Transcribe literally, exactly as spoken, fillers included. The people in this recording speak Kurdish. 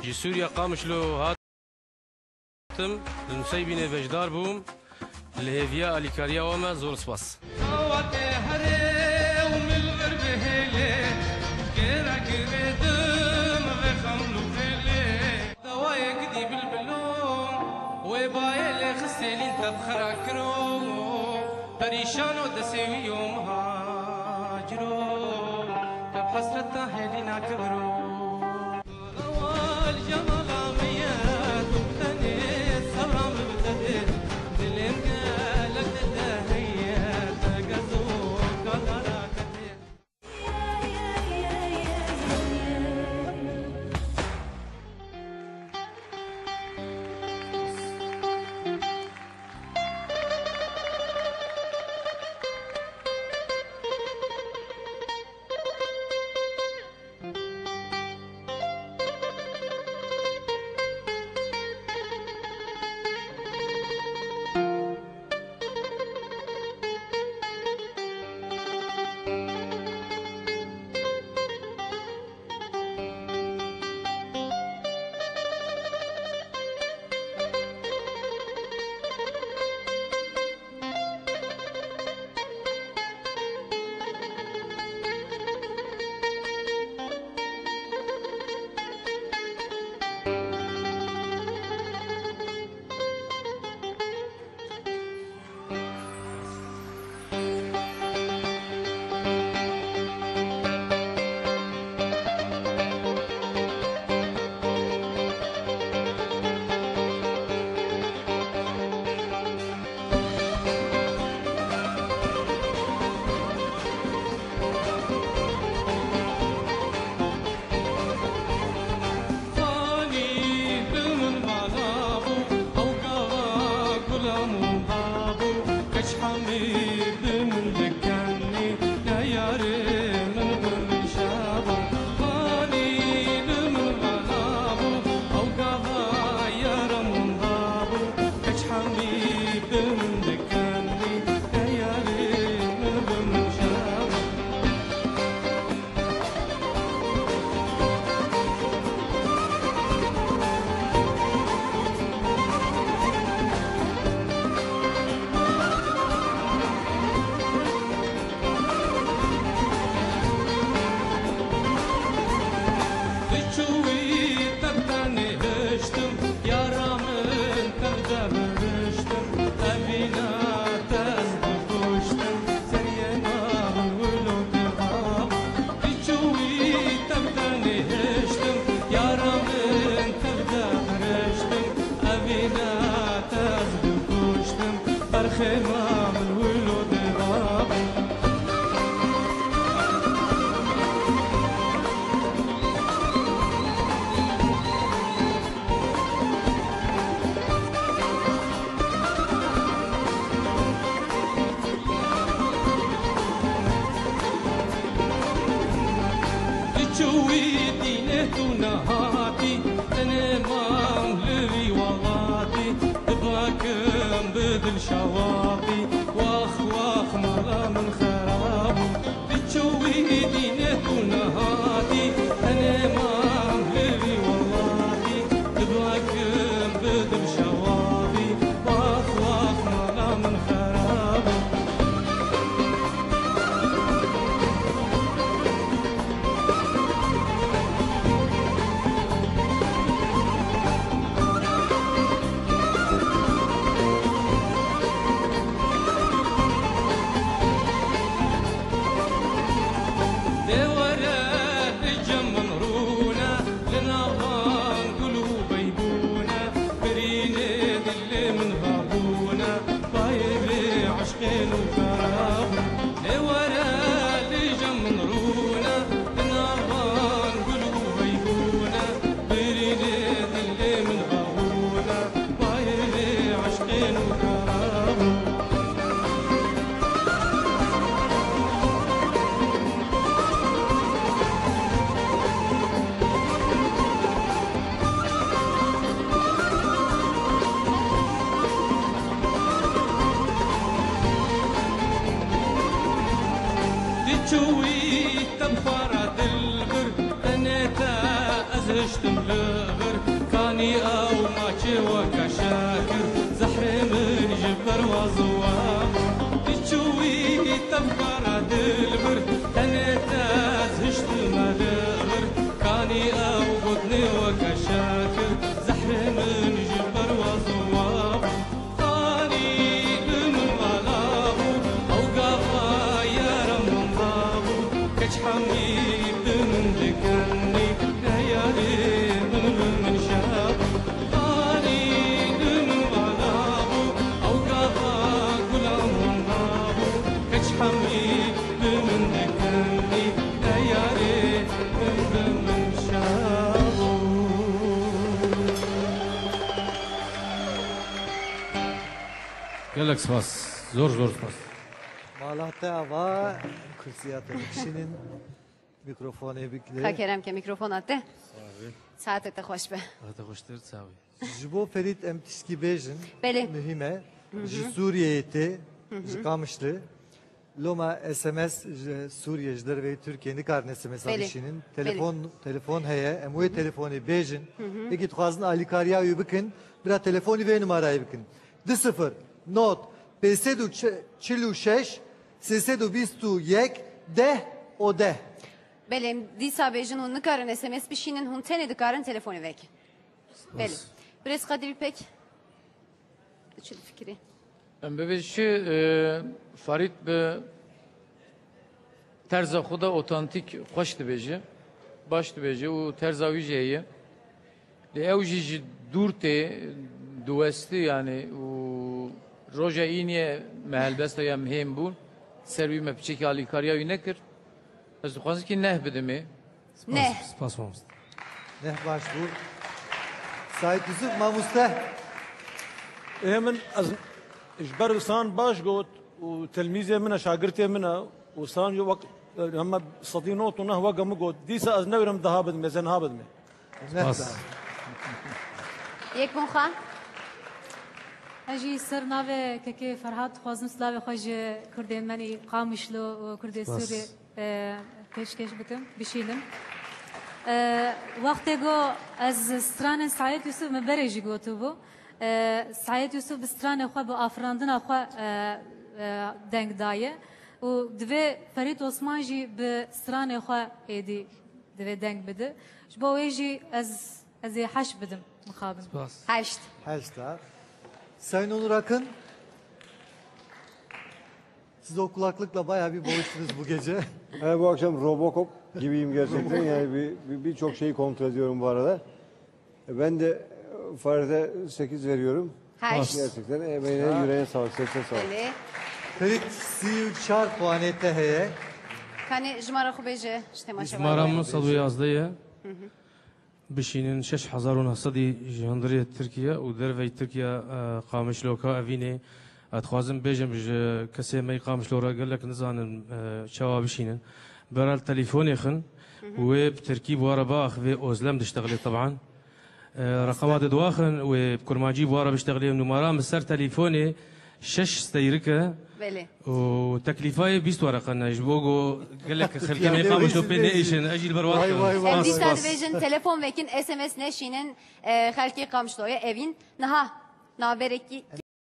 Ji Sûriya Qamişlo hatim, li Nuseybînê beşdar bûm. Li hêviya alîkariya we me zor spas. Awa te here û min vir bihêle, gera girê dim ve xeml û xêle. Dawayek dî bilbilo, wê bayê lê xistê lîn tev xera kiro. Perîşan û desê wî yo muhaciro, tev hesreta hêlîna kibiro. Fanî bi min vala bû, ew gava gula min dabû, keç hemî bi min dikenî, ne yarê min bi min şebû. Fanî bi min vala bû, ew gava yara min dabû, keç hemî bi min dikenî, ne yarê min bi min şebû. Bi çûyî te bi tenê hiştim, yara min tev de biriştim, evîna te ez bikuştim, seriyê me min wilo dixabû. Bi çûyî te bi tenê hiştim, yara min tev de biriştim, evîna te ez bikuştim, berxê me min wilo dixabû. Diçûyî dînê tu nehatî, tenê mam li vî welatî, dibakim bi dil şewatî, wax wax mala min xerab bû. Diçûyî dînê tu nehatî, tenê mam li vî welatî, dibakim bi dil şewatî, wax wax mala min xerab bû. Kanî ew maçê weke şekir, zehrê min ji ber wa ziwa. Ti çûyî tevgera dilbir, tenê te ez hiştime li vir. Kanî ew gotinê weke şekir, zehrê min ji ber wa ziwa. Kanî bi min vala bû, ew gava yara min dabû. Keç hemî bi min dikenî, ne yarê min bi min şa bû. Kanî bi min vala bû, ew gava gula min dabû. Keç hemî bi min dikenî, ne yarê min bi min şa bû. Gelek spas. Zor zor spas. Mala te ava, kursiya te bikişînin, mikrofonê bikle. Ka kerem ke mikrofona te. Saete te xweş be. Saete xweştir, sağ ol. Ji bo Ferît em tiştkî bêjin. Belê. Muhîm e. Ji Sûriyeyê tê, ji Qamişli. Loma S M S ji Sûriyê, ji derveyî Tirkiyê nikarin S M S a Belê. Bişînin. Belê. Telefon, telefon heye. Em wê telefonê bêjin. Êkî dixwazin alîkariya wî bikin, bira telefonî vê numarayê bikin. Du sifir, not, pênc sed û çil û şeş, sê sed û bîst û yek, deh û deh. Belê, em dîsa bêjin hûn nikarin S M S bişînin, hûn tenê dikarin telefonê vekin. Belê. Birêz Qadir Pek. Çi difikirî? Em bibêjin, e, Farîd bi terza xwe de otantîk xweş dibêje, baş dibêje û terza wî jî heye. Lê ew jî ji dûr tê, diwestî yanî û roja îniyê me helbesta ya mihêm bû. Ser wî me piçekî alîkariya wî nekir. Ez dixwazim kî neh bidimê. Spas, Neh. Spas mamoste. Neh baş bû. Saîd Yusuf mamoste. Ê min, ez ji ber San baş got û telmîzê min e, şagirtê min e û San jî wek, hema sedî not û neh weke min got. Dîsa ez newêrim daha bidimê, ez ê niha bidimê. Neh Spas. daha. Yek bûn xwe. Ez jî ser navê kekê Ferhat dixwazim silavê xwe ji kurdên menî Qamişlo û kurdê Spas. Sûrê e, pêşkêş bikim, bişînim. E, wextê ku ez stranên Saîd Yusuf min berê jî gotibû. E, Saîd Yusuf bi stranê xwe, bi afirandina xwe, e, e, deng daye. Û divê Ferîd Osman jî bi stranê xwe êdî divê deng bide. Ji bo wê jî ez, ez ê heşt bidim mixabin. Spas. Heşt. Heşt ha. Sayın Onur Akın. Siz o kulaklıkla bayağı bir boğuştunuz bu gece. Evet, bu akşam Robocop gibiyim gerçekten. Yani bir, bir, birçok şeyi kontrol ediyorum bu arada. E, ben de, e, Farid'e sekiz veriyorum. Heşt. Gerçekten emeğine, yüreğine sağlık, sesine sağlık. Belê. Ferit sî û çar puanê te heye. Kanê jimara xwe bêje, ji temaşevanê. Jimara min sed û yazdeh ye. Bişînin şeş hezar û neh sedî ji hundirê Tirkiye û derveyî Tirkiye, e, Qamişloka evînê. Ez dixwazim bêjim ji kesê me yê Qamişlo re gelek nizanin, e, çawa bişînin. Berel telefonê xin, wê bi tirkî bi we re biaxivê, Ozlem diştexilê teban. E, reqema te diwaxin, wê bi kurmancî bi we re biştexilê, numara min ser telefonê şeş steyrik e. Belê. Û teklîfa yê bîst wereqe ne, ji bo ku gelek xelkê me Qamişlo pê neêşin, ez jî li ber wan Vay, vay, vay, Em dîsa dibêjin, telefon vekin, S M S neşînin, e, xelkê Qamişloyê evîn. Niha navberekî